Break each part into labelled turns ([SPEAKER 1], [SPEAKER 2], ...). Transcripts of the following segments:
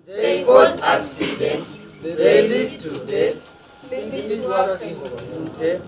[SPEAKER 1] They cause accidents, they lead to death, increase working community,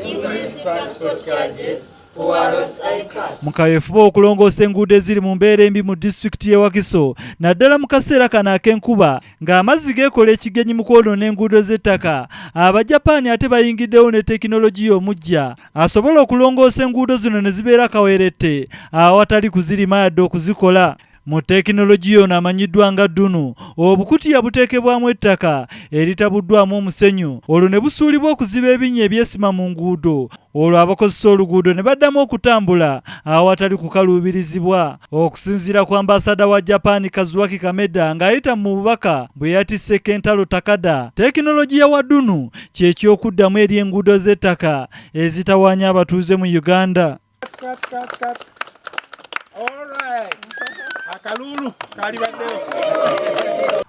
[SPEAKER 1] increase transport charges, poor roads and cars.
[SPEAKER 2] Mu kaweefube okulongoosa enguudo eziri mu mbeera embi mu disitulikiti y'e Wakiso naddala mu kaseera kano ak'enkuba ng'amazzi geekola ekigenyi mu kwonoona enguudo z'ettaka, Abajapaani ate bayingiddewo ne tekinologiya omuggya asobola okulongoosa enguudo zino ne zibeera kawerette awatali kuzirima yadde okuzikola. Mu tekinologiya ono amanyiddwa nga ddunu, obukutiya buteekebwamu ettaka eritabuddwamu omusenyu olwo ne busuulibwa okuziba ebinnya ebyesima mu nguudo olwo abakozesa oluguudo ne baddamu okutambula awatali kukaluubirizibwa. Okusinziira ku ambasada wa Japan Kazuaki Kameda ng'ayita mu bubaka bwe yatisse Kentaro Takada, tekinologiya wa ddunu kye ky'okuddamu eri enguudo z'ettaka ezitawaanya abatuuze mu Uganda.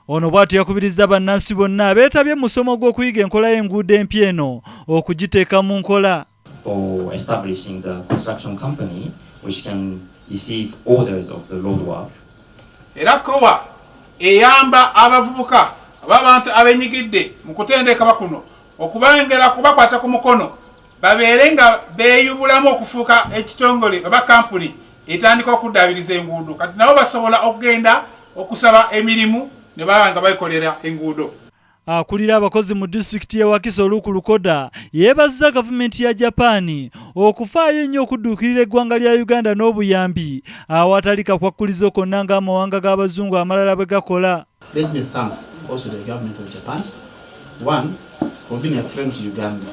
[SPEAKER 2] Ono bw'atyo yakubirizza bannansi bonna abeetabye mu musomo gw'okuyiga enkola y'enguudo empya eno okugiteeka mu nkola.
[SPEAKER 3] For establishing the construction company which can receive orders of the road work.
[SPEAKER 4] Era COA eyamba abavubuka oba abantu abenyigidde mu kutendekebwa kuno okubangera kubakwata ku mukono babeere nga beeyubulamu okufuuka ekitongole oba kampuni etandika okuddaabiriza enguudo kati nabo basobola okugenda okusaba emirimu ne baba nga bekolera enguudo.
[SPEAKER 2] Akulira abakozi mu disitulikiti y'e Wakiso Luke Lukoda yeebazizza gavumenti ya Japan okufaayo ennyo okudduukirira eggwanga lya Uganda n'obuyambi awatali kakwakkulizo konna ng'amawanga g'abazungu amalala bwe gakola.
[SPEAKER 5] Let me thank also the government of Japan, one, for being a friend to Uganda,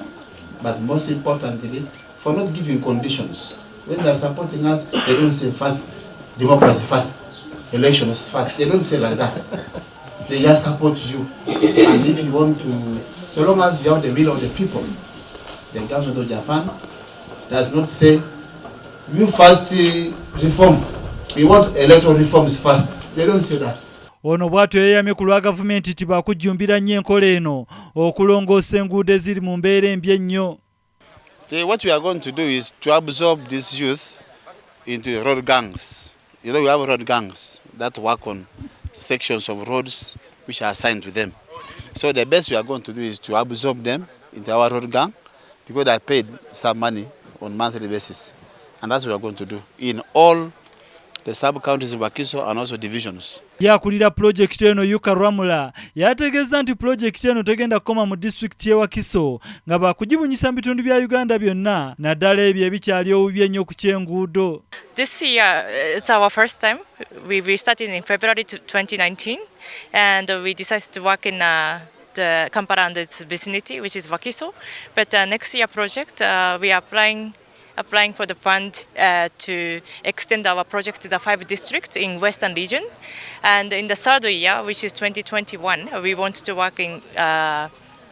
[SPEAKER 5] but most importantly, for not giving conditions. When they are supporting us, they don't say first democracy first, elections first. They don't say like that. They just support you. And if you want to, so long as you have the will of the people, the government of Japan does not say, you first reform. We want electoral reforms first. They don't say that.
[SPEAKER 2] Ono bw'atyo yeeyamye ku lwa gavumenti nti baakujjumbira nnyo enkola eno okulongoosa enguudo eziri mu mbeera embi ennyo.
[SPEAKER 5] What we are going to do is to absorb this youth into road gangs. You know, we have road gangs that work on sections of roads which are assigned to them. So the best we are going to do is to absorb them into our road gang because they are paid some money on monthly basis. And that's what we are going to do in all the sub-counties in Wakiso and also divisions.
[SPEAKER 2] Ye akulira pulojekiti eno Yuka Rwamula yategeezza nti pulojekiti eno tegenda kukoma mu disitulikiti y'e Wakiso nga baakugibunyisa mu bitundu bya Uganda byonna naddala ebyo ebikyali obubi ennyo ku ky'enguudo.
[SPEAKER 6] This year it's our first time. We started in February 2019 and we decided to work in the Kampala and its vicinity, which is Wakiso. But next year project, we are applying for the fund to extend our project to the 5 districts in Western region. And in the third year, which is 2021, we want to work in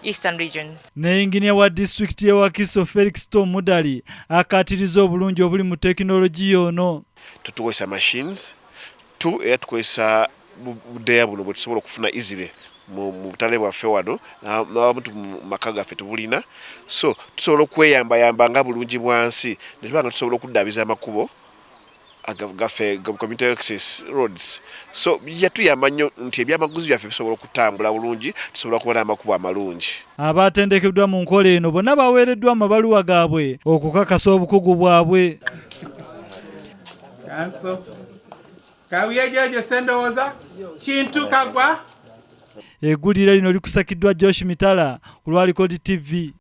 [SPEAKER 6] Eastern region.
[SPEAKER 2] Ne yinginiya wa disitulikiti y'e Wakiso Felix Tom Mudali akkaatiriza obulungi obuli mu tekinologiya ono.
[SPEAKER 7] Tetukozesa machines tu era tukozesa budeeya buno bwe tusobola okufuna easily mu butale bwaffe wano n'abamu mu maka gaffe tubulina, so tusobola okweyambayamba nga bulungi bwansi ne tuba nga tusobola okuddaabiza amakubo gaffe community access roads, so yatuyamba nnyo nti ebyamaguzi byaffe bisobola okutambula bulungi, tusobola okuba n'amakubo amalungi.
[SPEAKER 2] Abatendekeddwa mu nkola eno bonna baweereddwa amabaluwa gaabwe okukakasa obukugu bwabwe.
[SPEAKER 4] Kanso Kawiyejeje Sendowooza Kintu Kagwa.
[SPEAKER 2] Eggulire lino likusakiddwa Josh Mitala ku lwa Record TV.